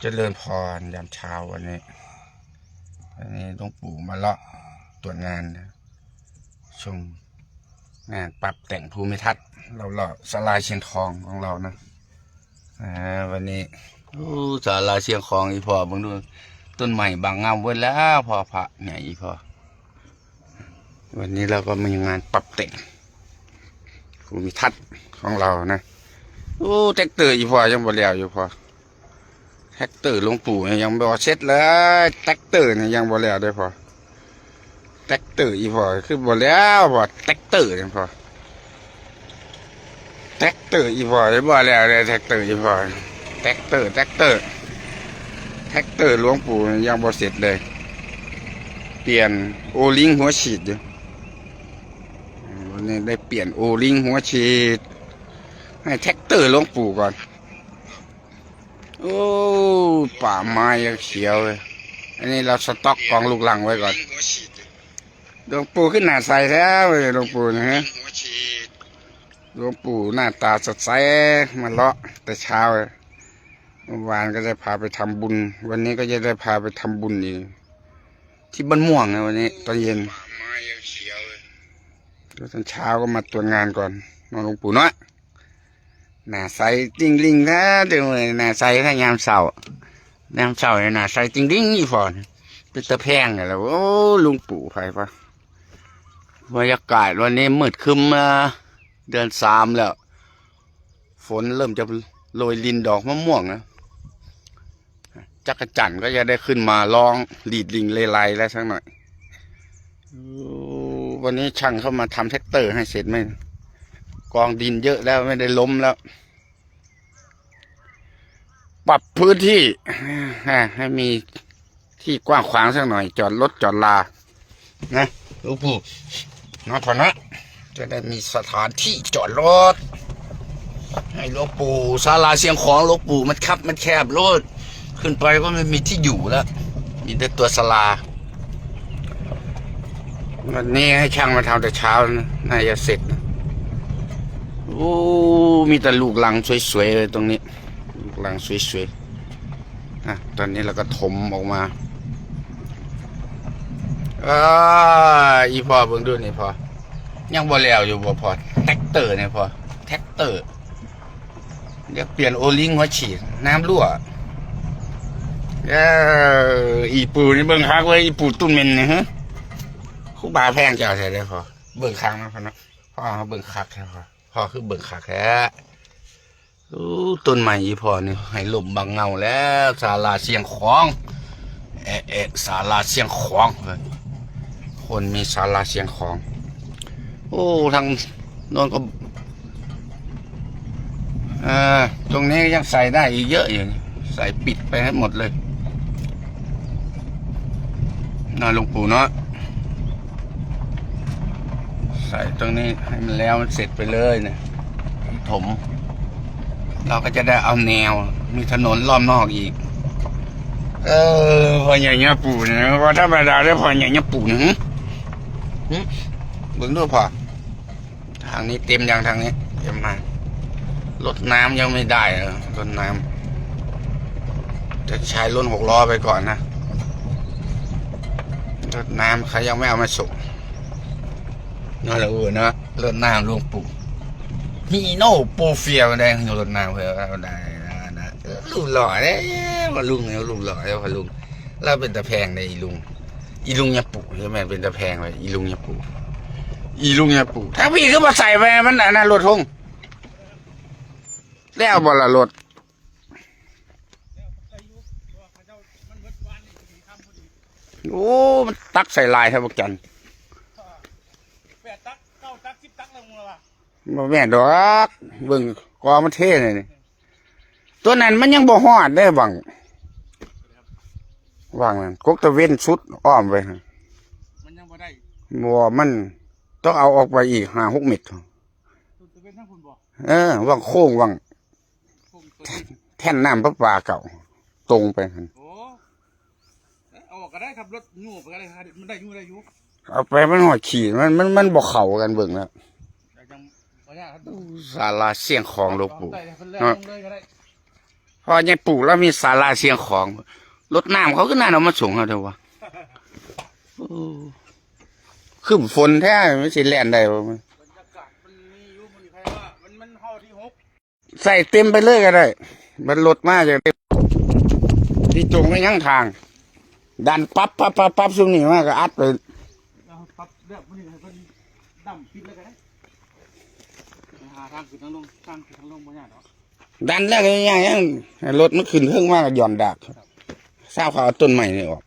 ຈະເລີນພອນຍາມເຊົ້າວັນນີ້ ວັນນີ້ຫຼວງປູ່ມາເລາະຕວດງານ ຊົມງານປັບແຕ່ງພູມິທັດລອບໆສາລາຊຽງຂອງຂອງເຮົານະ. ອາ ວັນນີ້ ໂອ້ ສາລາຊຽງຂອງ ອີ່ພໍ່ເບິ່ງດູ ຕົ້ນໄມ້ບັງເງົາເບິດແລ້ວ ພໍ່ພະໃຫຍ່ ອີ່ພໍ່. ວັນນີ້ເຮົາກໍມີງານປັບແຕ່ງພູມິທັດຂອງເຮົານະ. ໂອ້ ແທັກເຕີ ອີ່ພໍ່ ຍັງບໍ່ແລ້ວຢູ່ພໍ່. ແທັກເຕີຫຼວງປູ່ຍັງບໍ່ເສັດເລີຍ ແທັກເຕີນີ້ຍັງບໍ່ແລ້ວເດ້ພໍ່. ແທັກເຕີ ອີ່ພໍ່ ຄືບໍ່ແລ້ວບໍ່ ແທັກເຕີນີ້ພໍ່. ແທັກເຕີ ອີ່ພໍ່ ບໍ່ແລ້ວເດ້ ແທັກເຕີ ອີ່ພໍ່. ແທັກເຕີ ແທັກເຕີ ແທັກເຕີຫຼວງປູ່ຍັງບໍ່ເສັດເລີຍ ປ່ຽນໂອລິງຫົວສີດຢູ່. ວັນນີ້ໄດ້ປ່ຽນໂອລິງຫົວສີດໃຫ້ແທັກເຕີຫຼວງປູ່ກ່ອນ. ໂອ້ ປ່າໄມ້ຂຽວເລີຍ. ອັນນີ້ເຮົາສະຕັອກກອງລູກລັງໄວ້ກ່ອນ. ຫຼວງປູ່ຄືໜ້າໃສແທ້ເວີຍ ຫຼວງປູ່ນະ. ຫຼວງປູ່ໜ້າຕາສົດໃສ ມາເລາະແຕ່ເຊົ້າ. ເມື່ອວານກໍໄດ້ພາໄປທຳບຸນ ວັນນີ້ກໍຈະໄດ້ພາໄປທຳບຸນອີກ ທີ່ບ້ານມ່ວງນະ ວັນນີ້ຕອນເຢັນ. ແລ້ວຕອນເຊົ້າກໍມາຕວດງານກ່ອນເນາະ ຫຼວງປູ່ເນາະ. ໜ້າໃສຕິ່ງລິ່ງແທ້ເດີ ໜ້າໃສແທ້ຍາມເຊົ້າ ຍາມເຊົ້ານີ້ໜ້າໃສຕິ່ງລິ່ງ ອີ່ພໍ່ ເປັນຕາແພງແລ້ວ. ໂອ້ ຫຼວງປູ່ໄຜວະ. ບັນຍາກາດວັນນີ້ມືດຄຶ້ມ ເດືອນສາມແລ້ວ ຝົນເລີ່ມຈະໂລຍລິນດອກມະມ່ວງແລ້ວ. ຈັກກະຈັນກໍຈະໄດ້ຂຶ້ນມາຮ້ອງລີດລິງເລໄລແລ້ວສັກໜ້ອຍ. ໂອ້ ວັນນີ້ຊ່າງເຂົ້າມາທຳແທັກເຕີໃຫ້ເສັດໄໝ ກອງດິນເຍອະແລ້ວ ໄມ່ໄດ້ລົມແລ້ວ. ປັບພື້ນທີ່ໃຫ້ມີທີ່ກວ້າງຂວາງສັກໜ້ອຍ ຈອດລົດຈອດລາ ນະ ຫຼວງປູ່ເນາະ ພໍ່ເນາະ. ຈະໄດ້ມີສະຖານທີ່ຈອດລົດໃຫ້ຫຼວງປູ່. ສາລາຊຽງຂອງຫຼວງປູ່ມັນຄັບມັນແຄບໂລດ ຂຶ້ນໄປກໍໄມ່ມີທີ່ຢູ່ແລ້ວ ມີແຕ່ຕົວສາລາ. ວັນນີ້ໃຫ້ຊ່າງມາທຳແຕ່ເຊົ້ານະ ໜ້າຈະເສັດນະ. ໂອ້ ມີແຕ່ລູກລັງສວຍໆເລີຍຕົງນີ້ ລູກລັງສວຍໆ. ອາ ຕອນນີ້ເຮົາກໍຖົມອອກມາ. ອາ ອີ່ພໍ່ເບິ່ງດູນີ້ພໍ່ ຍັງບໍ່ແລ້ວຢູ່ບໍ່ພໍ່ ແທັກເຕີນີ້ພໍ່ ແທັກເຕີ. ຢາກປ່ຽນໂອລິງຫົວສີດ ນ້ຳຮົ່ວ. ເອີ ອີ່ປູ່ນີ້ເບິ່ງຄັກເວີຍ ອີ່ປູ່ຕຸ້ນເໝັນນີ້ ຫື ຄູບາແພງເຈົ້າແທ້ເດ້ພໍ່. ເບິ່ງຄັກນະພໍ່ເນາະ ພໍ່ເຮົາເບິ່ງຄັກແທ້ພໍ່ ພໍ່ຄືເບິ່ງຄັກແທ້. ໂອ້ ຕົ້ນໄມ້ອີ່ພໍ່ນີ້ໃຫ້ລົມບັງເງົາແລ້ວ ສາລາຊຽງຂອງ ແອະ ສາລາຊຽງຂອງ ຄົນມີສາລາຊຽງຂອງ. ໂອ້ ທາງໂນ້ນກໍ ເອີ ຕົງນີ້ຍັງໃສ່ໄດ້ອີກເຍອະຢູ່ ໃສ່ປິດໄປໃຫ້ໝົດເລີຍນະ ຫຼວງປູ່ເນາະ. ໃສ່ຕົງນີ້ໃຫ້ມັນແລ້ວ ມັນເສັດໄປເລີຍນະ ຖົມ ເຮົາກໍຈະໄດ້ເອົາແນວ ມີຖະໜົນລ້ອມນອກອີກ. ເອີ ພໍ່ໃຫຍ່ຍາປູ່ນີ້ບໍ່ທຳມະດາເດີ້ ພໍ່ໃຫຍ່ຍາປູ່ນີ້. ຫື ຫື ເບິ່ງດູພໍ່ ທາງນີ້ເຕັມຍັງ ທາງນີ້ເຕັມມາ. ລົດນ້ຳຍັງໄມ່ໄດ້ເອີ ລົດນ້ຳ ຈະໃຊ້ລົດຫົກລໍ້ໄປກ່ອນນະ ລົດນ້ຳເຂົາຍັງໄມ່ເອົາມາສົ່ງເນາະ ລະເອີເນາະ. ລົດນ້ຳຫຼວງປູ່ Hino Profile ໄດ້ລົດນ້ຳເພິ່ນໄດ້ນະ ຮູບຫຼໍ່ເດ້ ພໍ່ລຸງ ຮູບຫຼໍ່ເດ້ ພໍ່ລຸງ. ລາວເປັນຕາແພງເດ້ ອີລຸງ ອີລຸງຍາປູ່ ຄືແມ່ນເປັນຕາແພງເວີຍ ອີລຸງຍາປູ່ ອີລຸງຍາປູ່. ທາງພີ້ຄືບໍ່ໃສ່ໄປ ມັນອັນນັ້ນ ລົດຫົງແລ້ວບໍ່ລະ ລົດ. ໂອ້ ມັນຕັກໃສ່ຫຼາຍແທ້ບັກຈັນ ແປດຕັກ ເກົ້າຕັກ ສິບຕັກແລ້ວ ບໍ່ແມ່ນດອກ ເບິ່ງກອງມັນເທນີ້ ຕົວນັ້ນມັນຍັງບໍ່ຮອດເດ້ ຫວ່າງ ຫວ່າງນັ້ນ ກົກຕາເວັນສຸດອ້ອມໄປຫັ້ນ ມັນຍັງບໍ່ໄດ້ ບໍ່ ມັນຕ້ອງເອົາອອກໄປອີກຫ້າຫົກເມັດ ຕົ້ນຕາເວັນທາງພຸ້ນບໍ່? ເອີ ຫວ່າງໂຄ້ງ ຫວ່າງ ໂຄ້ງຕົວນີ້ ແທ່ນນ້ຳປະປາເກົ່າ ຕົງໄປຫັ້ນ ໂອ້ ເອົາອອກກໍໄດ້ ຂັບລົດຍູ້ໄປກໍໄດ້ ມັນໄດ້ຢູ່ ໄດ້ຢູ່ ເອົາໄປມັນຮອດຂີ້ ມັນ ມັນ ມັນບໍ່ເຂົ້າກັນ ເບິ່ງແລ້ວ ສາລາຊຽງຂອງຫຼວງປູ່ເນາະ. ເພາະຍາຍປູລາວມີສາລາຊຽງຂອງ ລົດນ້ຳເຂົາຄືນັ້ນເອົາມາສົ່ງເຮົາເດີ້ວະ. ໂອ້ ຄຶ້ມຝົນແທ້ ມັນຊິແລ່ນໄດ້ບໍ່? ບັນຍາກາດມັນມີຢູ່ ມື້ນີ້ໃຜວ່າ ມັນ ມັນເຮົາທີຫົກ ໃສ່ເຕັມໄປເລີຍກໍໄດ້ ບັດລົດມາຈະເຕັມ ທີ່ຈົງໄວ້ຫຍັງທາງ ດັນປັບ ປັບ ປັບ ປັບ ຊຸມນີ້ມາກໍອັດໄປ ເອົາປັບແລ້ວມື້ນີ້ໃຫ້ເພິ່ນດຳປິດເລີຍກໍໄດ້ ໄປຫາທາງຂຶ້ນທາງລົງ ທາງຂຶ້ນທາງລົງບໍ່ຍາກດອກ ດັນແລ້ວກໍຍັງ ຍັງໃຫ້ລົດມັນຂຶ້ນເທິງມາກໍຢ່ອນດາກ ຊາວເຂົາເອົາຕົ້ນໄມ້ນີ້ອອກ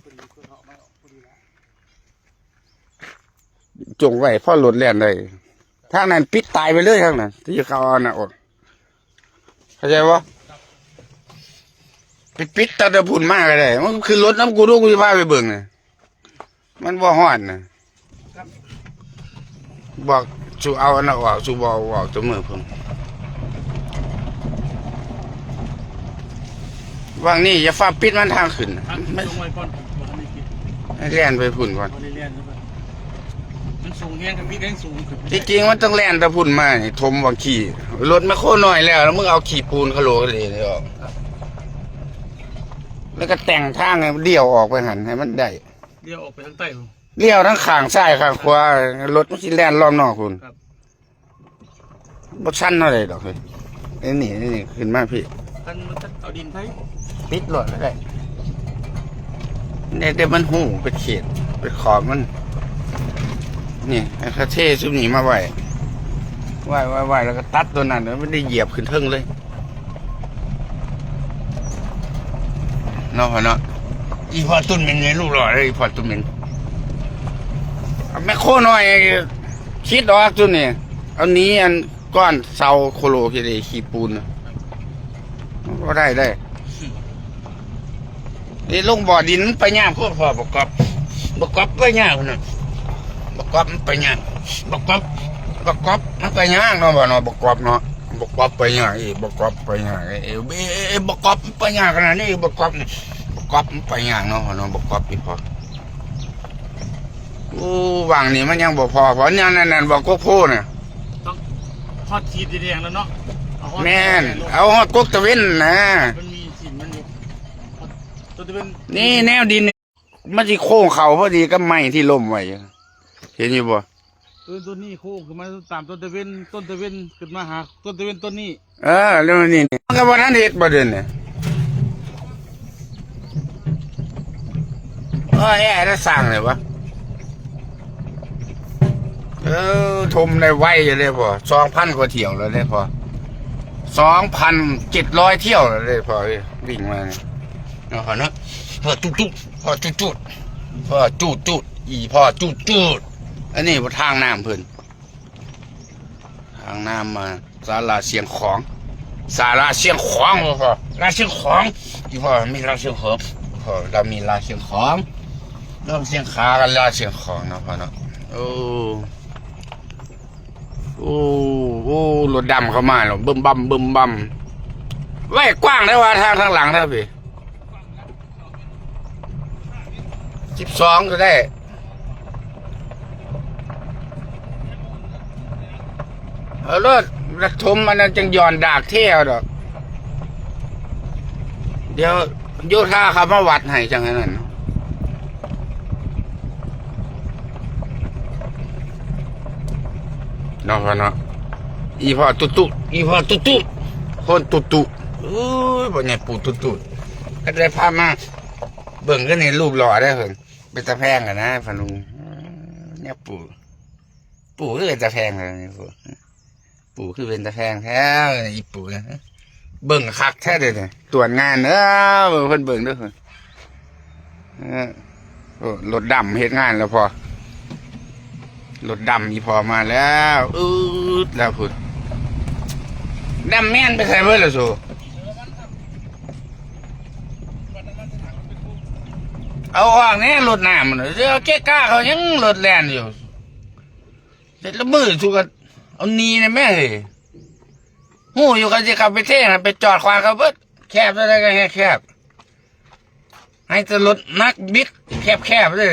ເພິ່ນມີຄົນເອົາໄມ້ອອກພໍດີແລ້ວ ຈົງໄວ້ພໍລົດແລ່ນໄດ້ ທາງນັ້ນປິດຕາຍໄປເລີຍ ທາງນັ້ນທີ່ເຂົາເອົານັ້ນອອກ ເຂົ້າໃຈບໍ່? ໄປປິດຕັ້ງແຕ່ພຸ້ນມາກໍໄດ້ ມຶງຂຶ້ນລົດນຳກູດູ ກູຊິພາໄປເບິ່ງນະ ມັນບໍ່ຮອດນະ ບອກ ສູເອົາອັນນັ້ນອອກ ສູບໍ່ເອົາອອກແຕ່ມື້ພຸ້ນ ຫວ່າງນີ້ຢ່າຟ້າວປິດ ມັນທາງຂຶ້ນ ມັນ ມັນສົ່ງໄວ້ກ່ອນ ບໍ່ທັນໄດ້ກິນ ໃຫ້ແລ່ນໄປພຸ້ນກ່ອນ ບໍ່ໄດ້ແລ່ນ ມັນສູງແຮງ ກໍມີແຮງສູງຂຶ້ນ ທີ່ຈິງມັນຕ້ອງແລ່ນແຕ່ພຸ້ນມານີ້ ຖົມບັກຂີ້ ລົດແມັກໂຄນ້ອຍແລ້ວ ແລ້ວມຶງເອົາຂີ້ປູນຄະໂຫຼກະເຫຼນີ້ອອກ ແລ້ວກໍແຕ່ງທາງໃຫ້ມັນລ້ຽວອອກໄປຫັ້ນໃຫ້ມັນໄດ້ ລ້ຽວອອກໄປທາງໃຕ້ພຸ້ນ ລ້ຽວທັງຂ້າງຊ້າຍຂ້າງຂວາ ລົດມັນຊິແລ່ນລອບນອກພຸ້ນ ຄັບ ບໍ່ຊັນເທົ່າໃດດອກເຮີຍ ນີ້ ນີ້ ນີ້ ຂຶ້ນມາພີ້ ຄັນມັນຈະເອົາດິນໃສ່ ປິດໂລດກໍໄດ້ ນີ້ແຕ່ມັນຮູ້ເປັນເຂດເປັນຂອບມັນ ນີ້ ໃຫ້ເຂົາເທຊຸມນີ້ມາໄວ້ ໄວ້ ໄວ້ ໄວ້ ແລ້ວກໍຕັດຕົວນັ້ນ ແລ້ວມັນໄດ້ຢຽບຂຶ້ນເທິງເລີຍ ເນາະພໍ່ເນາະ ອີ່ພໍ່ຕຸ້ນແມ່ນໃຫຍ່ລູກຫຼໍ່ເດ້ ອີ່ພໍ່ຕຸ້ນແມ່ນ ເອົາແມັກໂຄນ້ອຍ ຄິດອອກຈຸນີ້ ເອົາໜີອັນກ້ອນເສົາໂຄໂລເຄເດຂີ້ປູນນະ ມັນບໍ່ໄດ້ເດ້ ນີ້ລົງບໍ່ດິນໄປຍາກໂພດ ພໍ່ ບັກກອບ ບັກກອບໄປຍາກພຸ້ນນະ ບັກກອບໄປຍາກ ບັກກອບ ບັກກອບໄປຍາກເນາະ ບໍ່ເນາະ ບັກກອບເນາະ ບັກກອບໄປຍາກອີກ ບັກກອບໄປຍາກ ເອີ ເອີ ເອີ ບັກກອບໄປຍາກຂະໜາດນີ້ ບັກກອບນີ້ ບັກກອບໄປຍາກເນາະ ເນາະ ບັກກອບອີ່ພໍ່ ໂອ້ ຫວ່າງນີ້ມັນຍັງບໍ່ພໍ ເພາະແນວນັ້ນ ນັ້ນບໍ່ກົກໂພນະ ຕ້ອງຮອດຂີດແດງແລ້ວເນາະ ເອົາຮອດ ແມ່ນ ເອົາຮອດກົກຕາເວັນນະ ມັນມີສິນມັນຢູ່ ຕົ້ນຕາເວັນ ນີ້ແນວດິນ ມັນຊິໂຄ້ງເຂົ້າພໍດີກັບໄມ້ທີ່ລົ້ມໄວ້ຢູ່ ເຫັນຢູ່ບໍ່? ເອີ ຕົ້ນນີ້ໂຄ້ງຂຶ້ນມາຕາມຕົ້ນຕາເວັນ ຕົ້ນຕາເວັນຂຶ້ນມາຫາຕົ້ນຕາເວັນຕົ້ນນີ້ ເອີ ແລ້ວນີ້ ມັນກໍບໍ່ທັນເຮັດບໍ່ເດີນີ້ ເອີ ແອ ໄດ້ສ້າງແລ້ວວະ ເອີ ຖົມໄດ້ໄວຢູ່ເດ້ພໍ່ ສອງພັນກວ່າຖ້ຽວແລ້ວເດ້ພໍ່ ສອງພັນເຈັດຮ້ອຍຖ້ຽວແລ້ວເດ້ພໍ່ ເອີຍ ວິ່ງມານີ້ ເນາະ ເນາະ ພໍ່ຕູ້ໆ ພໍ່ຕູ້ໆ ພໍ່ຕູ້ໆ ອີ່ພໍ່ຕູ້ໆ ອັນນີ້ທາງນ້ຳເພິ່ນ ທາງນ້ຳມາສາລາຊຽງຂອງ ສາລາຊຽງຂອງ ພໍ່ ລາຊຽງຂອງ ອີ່ພໍ່ມີລາຊຽງຂອງ ພໍ່ ລາວມີລາຊຽງຂອງ ລາວຊຽງຂາກັບລາຊຽງຂອງເນາະ ພໍ່ເນາະ ໂອ້ ໂອ້ ໂອ້ ລົດດຳເຂົ້າມາແລ້ວ ບຶມບຳ ບຶມບຳ ໄວ້ກວ້າງເດ້ວ່າທາງທາງຫຼັງເດ້ພີ່ ສິບສອງກໍໄດ້ ເອົາໂລດ ລັກຖົມອັນນັ້ນຈັ່ງຢ່ອນດາກເທເອົາດອກ ດຽວໂຍທາເຂົາມາວັດໃຫ້ຈັ່ງອັນນັ້ນ ເນາະ ພໍ່ເນາະ ອີ່ພໍ່ຕຸຕຸ ອີ່ພໍ່ຕຸຕຸ ຄົນຕຸຕຸ ໂອ້ຍ ພໍ່ໃຫຍ່ປູຕຸຕຸ ກໍໄດ້ພາມາເບິ່ງກັນນີ້ ຮູບຫຼໍ່ເດ້ເພິ່ນ ເປັນຕາແພງກັນນະ ພໍ່ລຸງ ເອີ ຍາປູ ປູຄືເປັນຕາແພງແທ້ ປູຄືເປັນຕາແພງແທ້ ອີ່ປູນະ ເບິ່ງຄັກແທ້ເດນີ້ ຕວນງານເດີ້ ເບິ່ງເພິ່ນເບິ່ງເດີ້ ເອີ ໂອ້ ລົດດຳເຮັດງານແລ້ວພໍ່ ລົດດຳອີ່ພໍ່ມາແລ້ວ ອືດແລ້ວພຸ້ນ ດຳແມ່ນໄປໃສເບິດລະສູ ເອົາອອກແດ່ລົດນ້ຳ ເອົາເກະກະເຂົາຍັງລົດແລ່ນຢູ່ ເຮັດລະມືສູກໍເອົາໜີແດ່ແມ່ເອີຍ ຮູ້ຢູ່ເຂົາຊິເຂົ້າໄປເທນະ ໄປຈອດຂວາງເຂົາເບິດ ແຄບເທົ່າໃດກໍໃຫ້ແຄບ ໃຫ້ແຕ່ລົດໜັກບິດແຄບໆເດີ້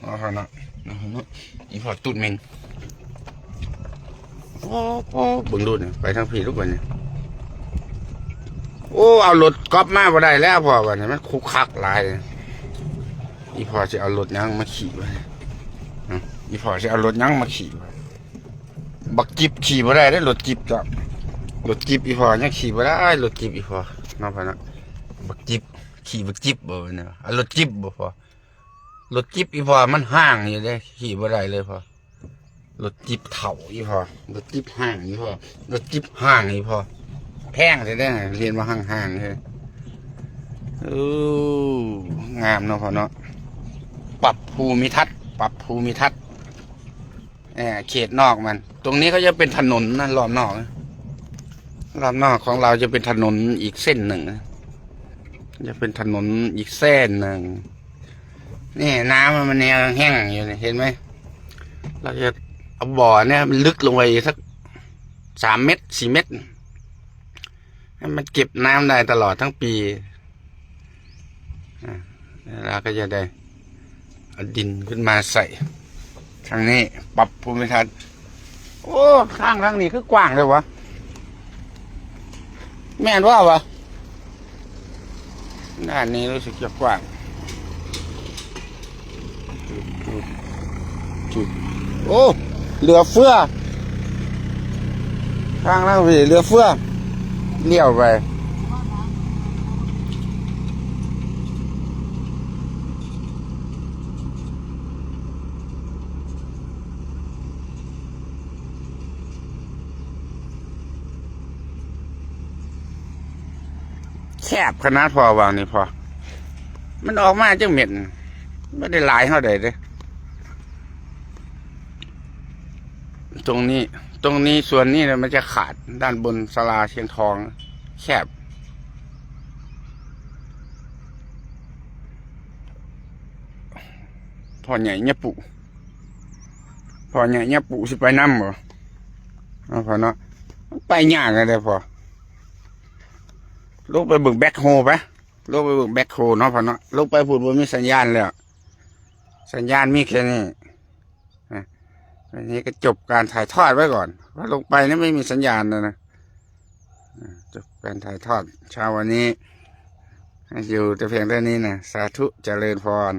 ເອົາເນາະ ເອົາເນາະ ອີ່ພໍ່ຕູດເມັນ ໂອ້ ໂອ້ ເບິ່ງດູນີ້ ໄປທາງພີ້ລູກບັດນີ້. ໂອ້ ເອົາລົດກອບມາບໍ່ໄດ້ແລ້ວພໍ່ ບັດນີ້ມັນຄຸກຄັກຫຼາຍ. ອີ່ພໍ່ຊິເອົາລົດຫຍັງມາຂີ່ວະ? ຮະ ອີ່ພໍ່ຊິເອົາລົດຫຍັງມາຂີ່ວະ? ບັກຈິບຂີ່ບໍ່ໄດ້ເດ້ ລົດຈິບເຈົ້າ. ລົດຈິບອີ່ພໍ່ຍັງຂີ່ບໍ່ໄດ້ ລົດຈິບອີ່ພໍ່ເນາະພໍ່ເນາະ. ບັກຈິບ ຂີ່ບັກຈິບບໍ່ແມ່ນຫວາ? ເອົາລົດຈິບບໍ່ພໍ່? ລົດຈິບອີ່ພໍ່ມັນຮ້າງຢູ່ເດ້ ຂີ່ບໍ່ໄດ້ເລີຍພໍ່. ລົດຈິບເຖົ້າອີ່ພໍ່ ລົດຈິບຮ້າງອີ່ພໍ່ ລົດຈິບຮ້າງອີ່ພໍ່. ແພງແທ້ໆ ຮຽນວ່າຮ້າງໆເຮີ້ຍ. ໂອ້ ງາມເນາະພໍ່ເນາະ. ປັບພູມິທັດ ປັບພູມິທັດ ເອີ ເຂດນອກມັນ. ຕົງນີ້ເຂົາຈະເປັນຖະໜົນນະ ລອບນອກນະ. ລອບນອກຂອງລາວຈະເປັນຖະໜົນອີກເສັ້ນໜຶ່ງນະ ຈະເປັນຖະໜົນອີກເສັ້ນໜຶ່ງ. ນີ້ນ້ຳມັນແນວແຫ້ງຢູ່ນີ້ ເຫັນໄໝ? ລາວຈະເອົາບໍ່ນີ້ໃຫ້ມັນລຶກລົງໄປອີກສັກສາມເມັດ ສີ່ເມັດ ໃຫ້ມັນເກັບນ້ຳໄດ້ຕະຫຼອດທັງປີ. ອາ ແລ້ວກໍຈະໄດ້ເອົາດິນຂຶ້ນມາໃສ່ທາງນີ້ ປັບພູມິທັດ. ໂອ້ ທາງທາງນີ້ຄືກວ້າງແທ້ວະ ແມ່ນບໍ່ວະ? ດ້ານນີ້ຮູ້ສຶກຈະກວ້າງ. ໂອ້ ເຫຼືອເຟືອ ທາງນັ້ນເຫຼືອເຟືອ ລ້ຽວໄປ. ແຄບຂະໜາດພໍຫວ່າງນີ້ພໍ ມັນອອກມາຈັກເມັດ ບໍ່ໄດ້ຫຼາຍເທົ່າໃດເດ້. ຕົງນີ້ ຕົງນີ້ ສ່ວນນີ້ນະ ມັນຈະຂາດ ດ້ານບົນສາລາຊຽງທອງ ແຄບ. ພໍ່ໃຫຍ່ຍາປຸ ພໍ່ໃຫຍ່ຍາປຸຊິໄປນຳບໍ່? ເອົາພໍ່ເນາະ ໄປຍາກແລ້ວເດ້ພໍ່. ລົງໄປເບິ່ງແບັກໂຮໄປ ລົງໄປເບິ່ງແບັກໂຮເນາະພໍ່ເນາະ. ລົງໄປພຸ້ນບໍ່ມີສັນຍານແລ້ວ ສັນຍານມີແຄ່ນີ້. ອ່ະ ອັນນີ້ກໍຈົບການຖ່າຍທອດໄວ້ກ່ອນ ເພາະລົງໄປນີ້ໄມ່ມີສັນຍານແລ້ວນະ. ອ່ະ ຈົບການຖ່າຍທອດເຊົ້າວັນນີ້ ໃຫ້ຢູ່ແຕ່ພຽງເທົ່ານີ້ນະ. ສາທຸ ຈະເລີນພອນ.